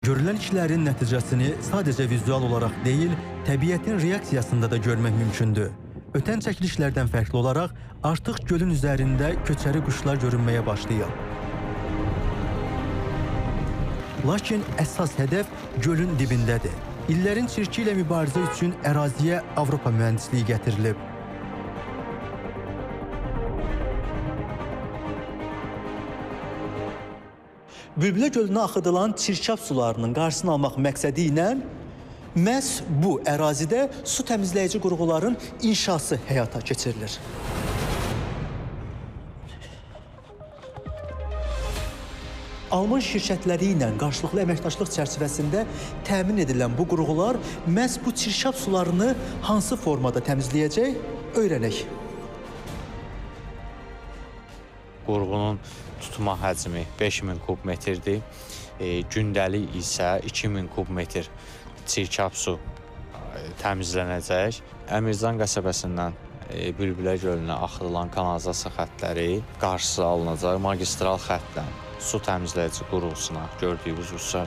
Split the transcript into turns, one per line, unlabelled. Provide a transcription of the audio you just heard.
Görülən işlərin nəticəsini sadəcə vizual olaraq deyil, təbiətin reaksiyasında da görmək mümkündür. Ötən çəkilişlərdən fərqli olaraq artıq gölün üzərində köçəri quşlar görünməyə başlayır. Lakin əsas hədəf gölün dibindədir. İllərin çirki ilə mübarizə üçün əraziyə Avropa mühəndisliyi gətirilib. Bülbülə gölünə axıdılan çirkab sularının qarşısını almaq məqsədi ilə məhz bu ərazidə su təmizləyici qurğuların inşası həyata keçirilir. Alman şirkətləri ilə qarşılıqlı əməkdaşlıq çərçivəsində təmin edilən bu qurğular məhz bu çirkab sularını hansı formada təmizləyəcək, öyrənək.
Qurğunun tutma həcmi 5000 kub metrdir. Gündəlik isə 2000 kub metr çirkab su təmizlənəcək. Əmircan qəsəbəsindən Bülbülə gölünə axıdılan kanalizasiya xəttləri qarşısı alınacaq magistral xəttlə su təmizləyici qurğusuna gördüyünüz bu su